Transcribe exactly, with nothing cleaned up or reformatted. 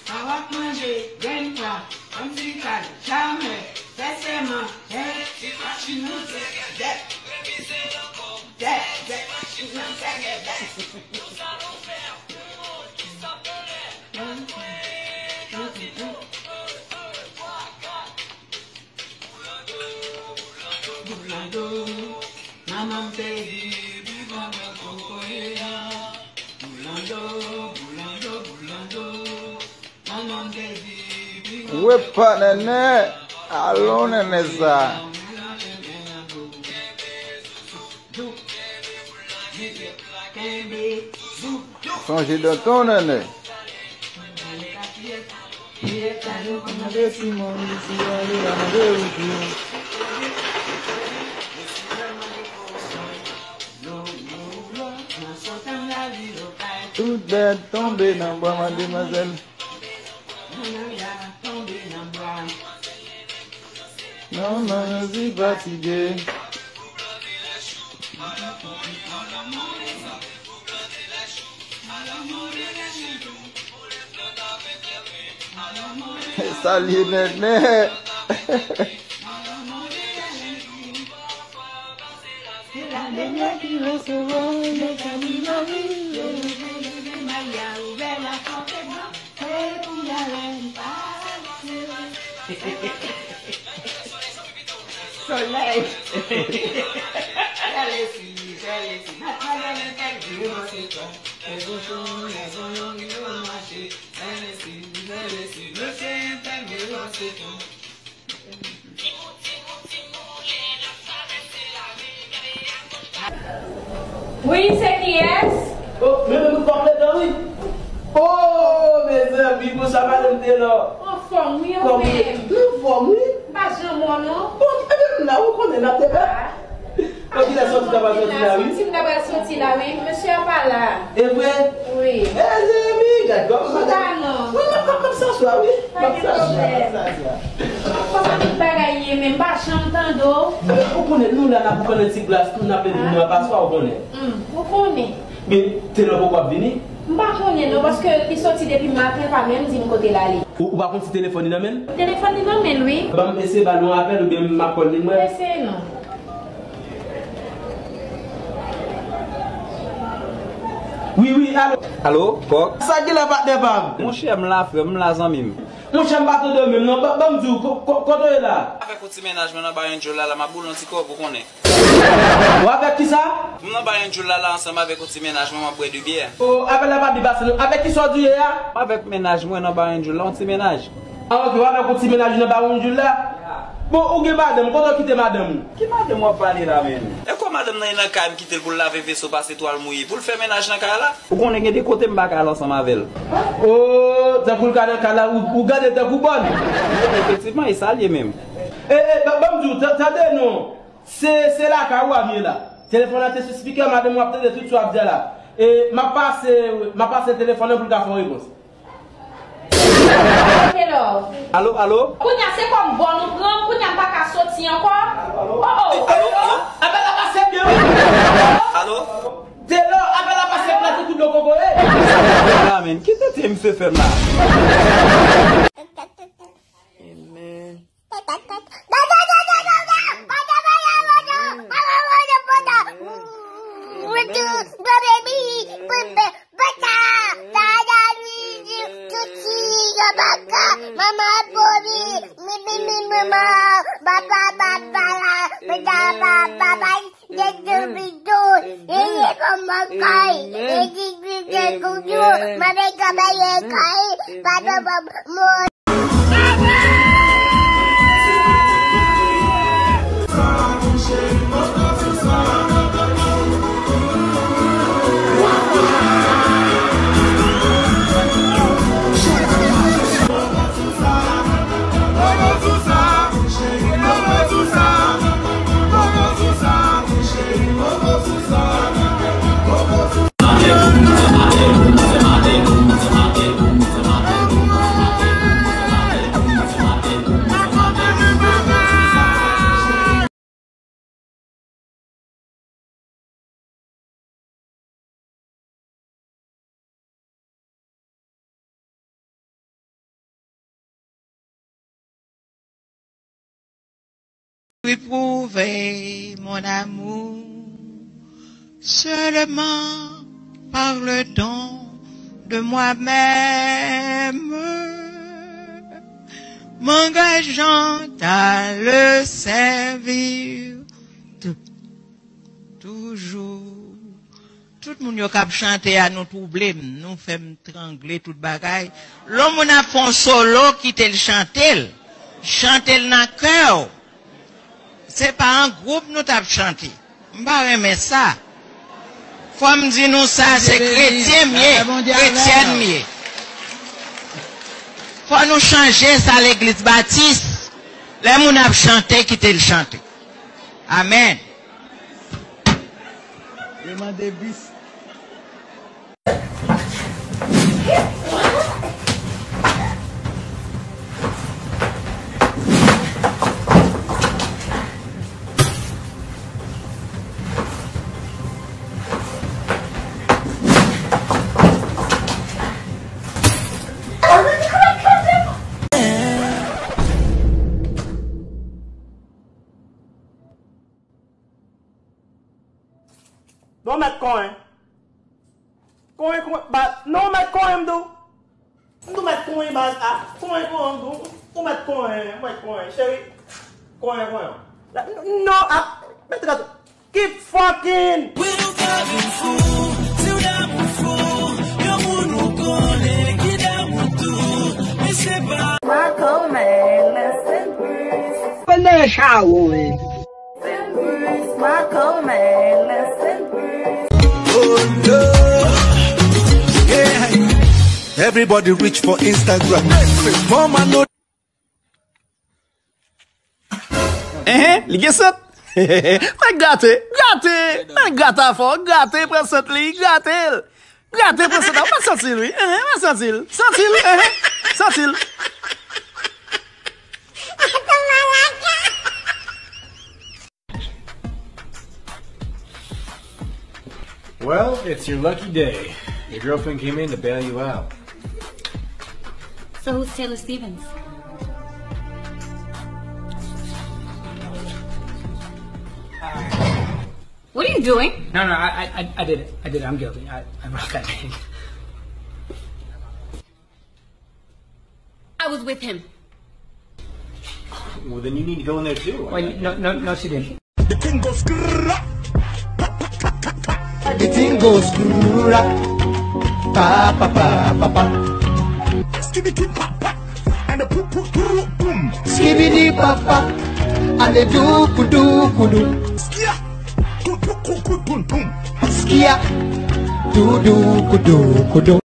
Sa w ap manje, grenn pa, kòmsi w pa t jamè fè sèman, hè, si machin nan se dèt, dèt, dèt, machin nan se dèt. Boulando, manman m te di, viv avèk kokoye a. Boulando, Boulando, Boulando, manman m te di, viv avèk Wepa nènè, alon nènè sa. Sonje Danton nènè. Tout bèt tonbe nan bwa, mademwazèl. Non, non, yo di fatige. Salye nènè. Se la dènyè ki resevwa, yo ka di mari. Solèy. Fè lesi, fè lesi. Matmwazèl entèl vire bò se kò. Fè bouchon, lèzon yon rive mache. Fè lesi, fè lesi. Mesye entèl vire bò se kò. Wi, se kiyès? Oh, men, men, men, kòm letan, wi. Oh, mezanmi, konsa madanm Telò. Anfòm, wi, ou menm? Kòm, anfòm, wi. M pa janm wè w, non. Bon, ebyen, m la, ou konnen, n ap te bat. Bon, kilè sòti ta pral sòti la, wi? Sòti m ta pral sòti la, wi. Mesye a pa la. E vre? Wi. Mezanmi, gad kòman madanm. Ou pa non. Wi, m ap, m ap, m ap sa swa, wi. M ap sa swa, m ap sa swa. Kòman tout bagay ye, men m pa janm tande w. Ou konnen, nou la, n ap pran ti glas, nou n ap leve nou an paswa, ou konnen. Hmm, ou konnen. Men, Telò poko ap vini? M pa konnen non, paske li soti depi maten, l pa menm di m kote l ale. Ou, ou pa konn si telefòn li nan men l? Telefòn li nan men l, wi. Ban m eseye ba l yon apèl oubyen m ap call li, m wè. Eseye non. Wi, wi, alo. Alo, kòk. Sa ki la, patnè pa m? Monchè, m la, frè m, m la, zanmi m. Monchè, m pa tande w menm non. Ban, ban m di w, ko-, ko-, kote w ye la? Avèk yon ti mennaj mwen nan Bay Angel la, la, m ap boule yon ti kòb, ou konnen. Ou avèk kisa? M nan Bay Angel la, la, ansanm avèk yon ti mennaj mwen, m ap bwè de byè. O, apèl la pa byen pase non. Avèk kisa w di w ye a? M avèk mennaj mwen nan Bay Angel la, yon ti mennaj. A, ok, ou avèk yon ti mennaj nan Bay Angel la? Bon, ou gen madanm, kote w kite madanm ou? Ki madanm w ap pale la, menm? E kwa madanm nan e nan kay m kite l pou l lave veso, pase twal mouye, pou l fè mennaj nan kay la? Ou konnen gen de kote m pa ka al ansanm avè l. O, tankou l ka nan kay la, ou, ou gade tankou bòn. Efektivman, e sa l ye menm. E, e, ban, ban m di w, ta-, tande non. Se, se lakay ou a m ye la. Telefòn nan te sou spikè, madanm ou ap tande tout sa w ap di a la. E, m ap pase, m ap pase telefòn nan pou l ka fè yon repons. Hello. Alo, alo? Kounye a se kòm bòn ou pran m, kounye a m pa ka soti ankò. O, o. Alo, alo? Apèl la pase byen, wi. Alo? Telò, apèl la pase byen, tout dlo kokoye. Amen. Ki tete misye fè m la? Amen. Éprouver mon amour seulement par le don de moi-même, m'engageant à le servir tou-, toujours. Tout moun yo k ap chante a, nou twouble m, nou fè m trangle tout bagay. Lè yon moun ap fè yon solo, kite l chante l. Chante l nan kè w. Se pa an gwoup nou t ap chante. M pa renmen sa. Fò m di nou sa, se kretyen m ye, kretyèn m ye. Fò nou chanje sa legliz batis. Lè moun ap chante, kite l chante. Amèn. Yo mande bis. Non, mèt konyen. Konyen, konyen, ba, non, mèt konyen, m di w. M di w mèt konyen, baz, a, konyen, konyen, m di w, ou mèt konyen, mèt konyen, cheri. Konyen, konyen. La, non, a, mèt gade. Keep fucking. Wi, nou ka vin fou, si w damou fou, yon moun ou konnen ki damou tou, men se pa. Marco Man, listen, please. Mwen nan chawon, wi. Oh no. Yeah. Everybody reach for Instagram. Mama no. Enhen, li gen sant. Nèg grate, grate. Nèg grate afò, grate, pran sant li, grate l. Grate, pran sant la, ou pa santi l, wi. Enhen, ou pa santi l. Santi l, enhen. Santi l. Well, it's your lucky day. Your girlfriend came in to bail you out. So who's Taylor Stevens? What are you doing? No, no, I, I, I did it. I did it. I'm guilty. I, I wrote that name. I was with him. Well, then you need to go in there too. Wait, no, no, no, she didn't. The thing goes grrrr. The thing goes grrrr. Pa, pa, pa, pa, pa. Skibidi pa, pa. And the poo, poo, poo, boom. Skibidi pa, pa. And the doo, ku, doo, ku, doo. Skia. Ku, ku, ku, ku, boom, boom. Skia. Doo, doo, ku, doo, ku, doo.